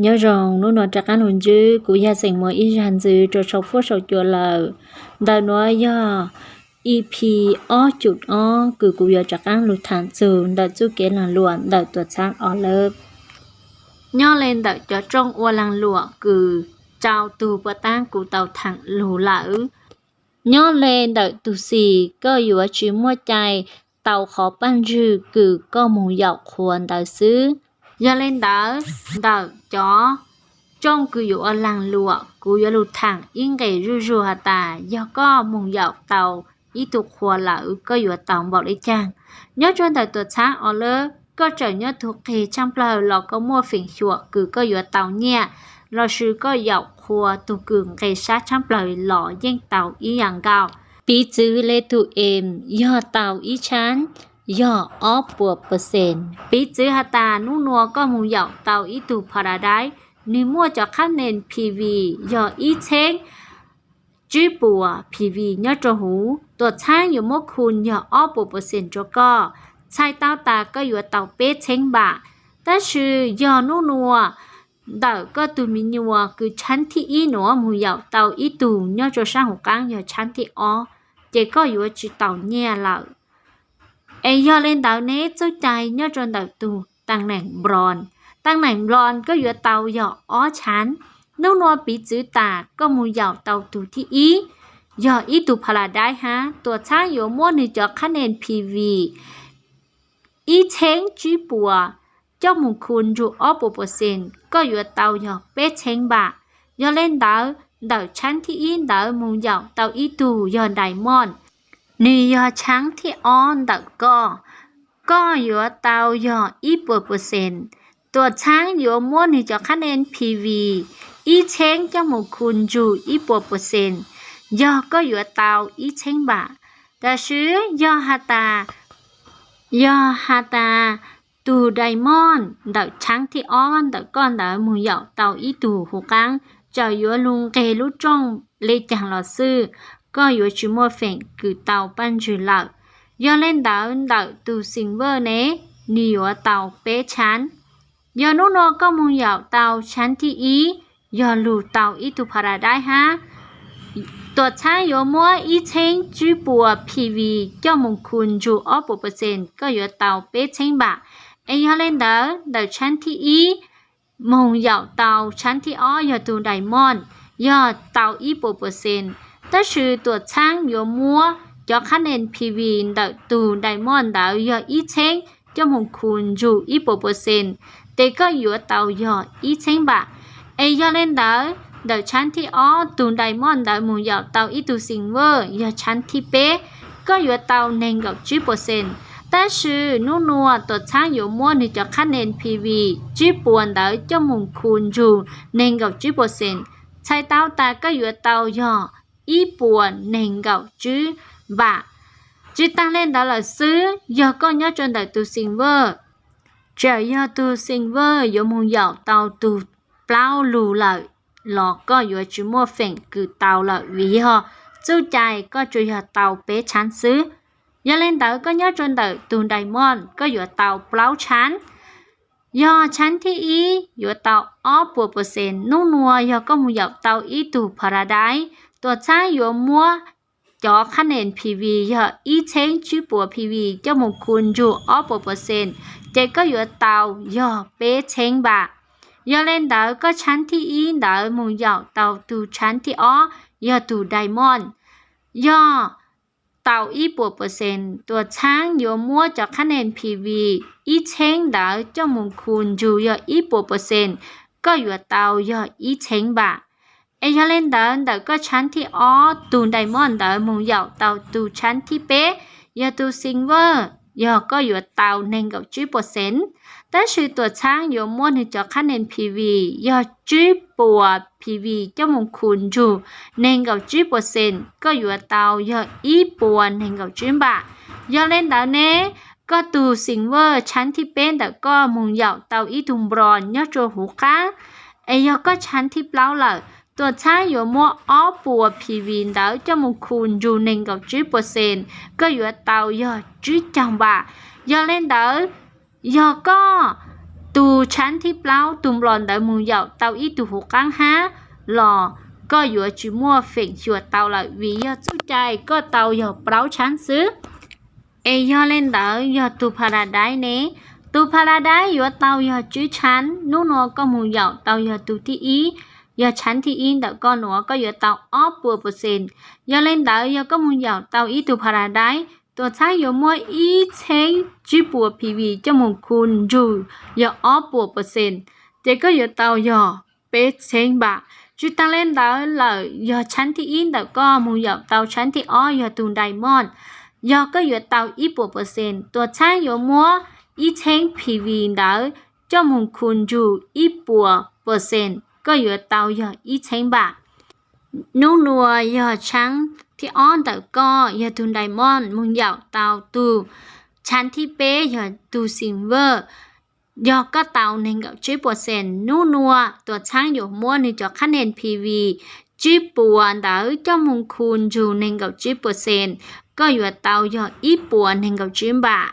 Nyob zoo, hnub no rov qaab lug ntsib kuv Yaj Xeem Muas ib zag ntxiv rua sau fuab sau cua lawm. Ntawm nuav yog E P ob cum ob kws kuv yuav rov qaab lug thaam txug ntawm txuj kev laag luam ntawm tuam txhaab o lawm. Nyob le ntawm cov rooj ua laag luam kws rau tug puab taab kuv tau thaam lug lawm. Nyob le ntawm tug xis koj yuav tsi muaj cai tau qhov paaj ntswg kws koj moog yaum qhua ntawd xwb. Yog le ntawd, ntawm cov rooj kws yuav ua laag luam kuv yuav lug thaam ib nqes zuj zug has tas yog koj moog yaum tau ib tug qhua lawm koj yuav tau npaum le caag. Nyob rua ntawm tuam txhaab o lawm, koj tseem nyob tug qeg tshaab plawg los koj muaj feem xyuam kws koj yuav tau nyiaj, lossis koj yaum qhua tug kws nqes sab tshaab plawg los yeej tau ib yaam nkaus. Piv txwv le tug em yog tau ib tshaab yog ob puas percent. Piv txwv has tas nub nua koj moog yaum tau ib tug Paradise, nwg muaj cov qhab nees P V yog ib txheeb tsib puas P V nyob rua huv, tuam txhaab yuav muab khu yog ob puas percent rua koj, txhais tau tas koj yuav tau peb txheeb npam. Tab sis yog nub nua ntawm koj tug me nyuam kws tshaab thib ib nuav moog yaum tau ib tug nyob rua saab huv qaab yog tshaab thib ob, ces koj yuav tsi tau nyiaj lawm. Es yog le ntawd neb txuj cai nyob rua ntawm tug taag neem nplon. Taag neem nplon koj yuav tau yog ob tshaab. Nub nua piv txwv tas koj moog yaum tau tug thib ib, yog ib tug Paradise hab, tuam txhaab yuav muab nwg cov qhab nees P V ib txheeb tsib puas coj moog khu nrug ob puas percent, koj yuav tau yog peb txheeb npam. Yog le ntawd ntawm tshaab thib ib ntawd moog yaum tau ib tug yog Diamond, nwg yog tshaab thib ob ntawm koj, koj yuav tau yog ib puas percent. Tuam txhaab yuav muab nwg cov qhab nees P V ib txheeb coj moog khu nrug ib puas percent, yog koj yuav tau ib txheeb npam. Tab sis yog has tas, yog has tas tug Diamond ntawm tshaab thib ob ntawm koj ntawd moog yaum tau ib tug huv qaab, txawm yuav lug nqeg lub rooj le caag los xwb, koj yuav tsi muaj feem kws tau paaj ntswg lawm. Yog le ntawd ntawm tug Silver ne, nwg yuav tau peb tshaab. Yog nub nua koj moog yaum tau tshaab thib ib, yog lug tau ib tug Paradise hab, tuam txhaab yuav muab ib txheeb tsib puas P V coj moog khu nrug ob puas percent, koj yuav tau peb txheeb npam. Es yog le ntawd ntawm tshaab thib ib moog yaum tau tshaab thib ob yog tug Diamond, yog tau ib puas percent, tab sis tuam txhaab yuav muab cov qhab nees P V ntawm tug Diamond ntawd yog ib txheeb coj moog khu nrug ib puas percent, tes koj yuav tau yog ib txheeb npam. Es yog le ntawd ntawm tshaab thib ob tug Diamond ntawd moog yaum tau ib tug Silver yog tshaab thib peb, koj yuav tau neeg nkaum tsib percent. Tab sis nub nua tuam txhaab yuav muab nwg cov qhab nees P V tsib puas ntawd coj moog khu nrug neeg nkaum tsib percent, txhais tau tas koj yuav tau yog ib puas neeg nkaum tsib npam. Tsi taag le ntawd lawm xwb, yog koj nyob rua ntawm tug Silver, txawm yog tug Silver yuav moog yaum tau tug plaub lug lawm los koj yuav tsi muaj feem kws tau lawm vim yog txuj cai koj tsuas yog tau peb tshaab xwb. Yog le ntawd koj nyob rua ntawm tug Diamond koj yuav tau plaub tshaab. Yog tshaab thib ib yuav tau ob puas percent, nub nua yog koj moog yaum tau ib tug Paradise, tuam txhaab yuav muab cov qhab nees P V yog ib txheeb tsib puas P V coj moog khu nrug ob puas percent, ces koj yuav tau yog peb txheeb npam. Yog le ntawd koj tshaab thib ib ntawd moog yaum tau tug tshaab thib ob yog tug Diamond, yog tau ib puas percent, tuam txhaab yuav muab cov qhab nees P V ib txheeb ntawd coj moog khu nrug yog ib puas percent, koj yuav tau yog ib txheeb npam. Es yog le ntawd ntawm koj tshaab thib ob tug Diamond ntawd moog yaum tau tug tshaab thib peb yog tug Silver, yog koj yuav tau neeg nkaum tsib percent, tab sis tuam txhaab yuav muab nwg cov qhab nees P V yog tsib puas P V coj moog khu nrug neeg nkaum tsib percent, koj yuav tau yog ib puas neeg nkaum tsib npam. Yog le ntawd ne, koj tug Silver tshaab thib peb ntawm koj moog yaum tau ib tug Bronze nyob rua huv qaab, es yog koj tshaab thib plaub lawm, tuam txhaab yuav muab ob puas P V ntawd coj moog khu nrug neeg nkaum tsib percent, koj yuav tau yog tsib caug npam. Yog le ntawd, yog koj Tus tshab thib plaub, tus nplom ntawd mus yaum tau ib tug huv qaab hab los koj yuav tsi muaj feem xyuam tau lawm, vim yog txuj cai koj tau yog plaub tshab xwb. Es yog le ntawd yog tus Paradise ne, tus Paradise yuav tau yog tsib tshab. Nub nua koj mus yaum tau yog tus thib ib, yog tshab thib ib ntawm koj nua koj yuav tau ob puas percent. Yog le ntawd yog koj mus yaum tau ib tug Paradise, tuam txhab yuav muab ib txheeb tsib puas P V coj mus khu ntsug yog ob puas percent, ces koj yuav tau yog peb txheeb npam. Tsi taag le ntawd lawm yog tshab thib ib ntawm koj mus yaum tau tshab thib ob yog tus Diamond, yog koj yuav tau ib puas percent, tuam txhab yuav muab ib txheeb P V ntawd coj mus khu ntsug ib puas percent, koj yuav tau yog ib txheeb npam. Nub nua yog tshab thib ob ntawm koj yog tus Diamond mus yaum tau tus tshab thib peb yog tus Silver, yog koj tau neeg nkaum tsib percent. Nub nua tuam txhab yuav muab nwg cov qhab nen P V tsib puas ntawd coj mus khu ntsug neeg nkaum tsib percent, koj yuav tau yog ib puas neeg nkaum tsib npam.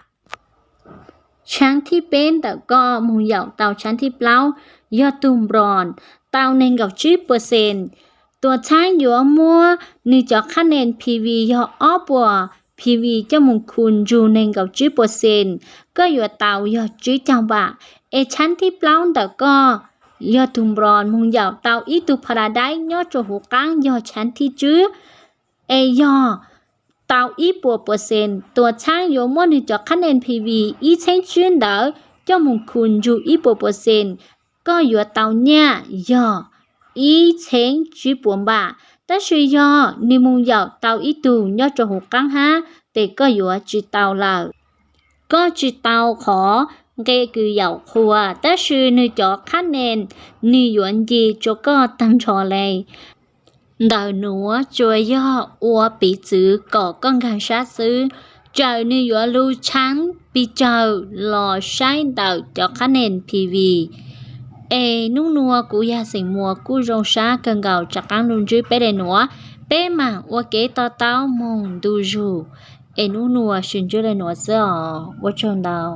Tshab thib peb ntawm koj mus yaum tau tshab thib plaub yog tus Bronze, tau neeg nkaum tsib percent, tuam txhab yuav muab nwg cov qhab nen P V yog ob puas P V coj mus khu ntsug neeg nkaum tsib percent, koj yuav tau yog tsib caug npam. Es tshab thib plaub ntawm koj yog tus Bronze mus yaum tau ib tug Paradise nyob rua huv qaab yog tshab thib tswb, es yog tau ib puas percent, tuam txhab yuav muab nwg cov qhab nen P V ib txheeb tswb ntawd coj mus khu ntsug ib puas percent, koj yuav tau nyaj yog ib txheeb tsib puas npam. Tab sis yog nwg mus yaum tau ib tug nyob rua huv qaab hab, tes koj yuav tsi tau lawm. Koj tsi tau qhov nqe kws yaum qhua, tab sis nwg cov qhab nen nwg yuav nce rua koj taag nrho le. Ntawm nuav tsuas yog ua piv txwv kom koj nkaag sab xwb, tsawm nwg yuav lug tshab pes tsawg los saib ntawm cov qhab nen P V. Es nub nua kuv Yaj Xeem Muas kuj zoo sab kawg nkaus rov qaab lug ntsib peb le nuav, peb maam ua kev to taub moog ntu zug. Es nub nua sib ntsib le nuav xwb os, ua tsaug ntau.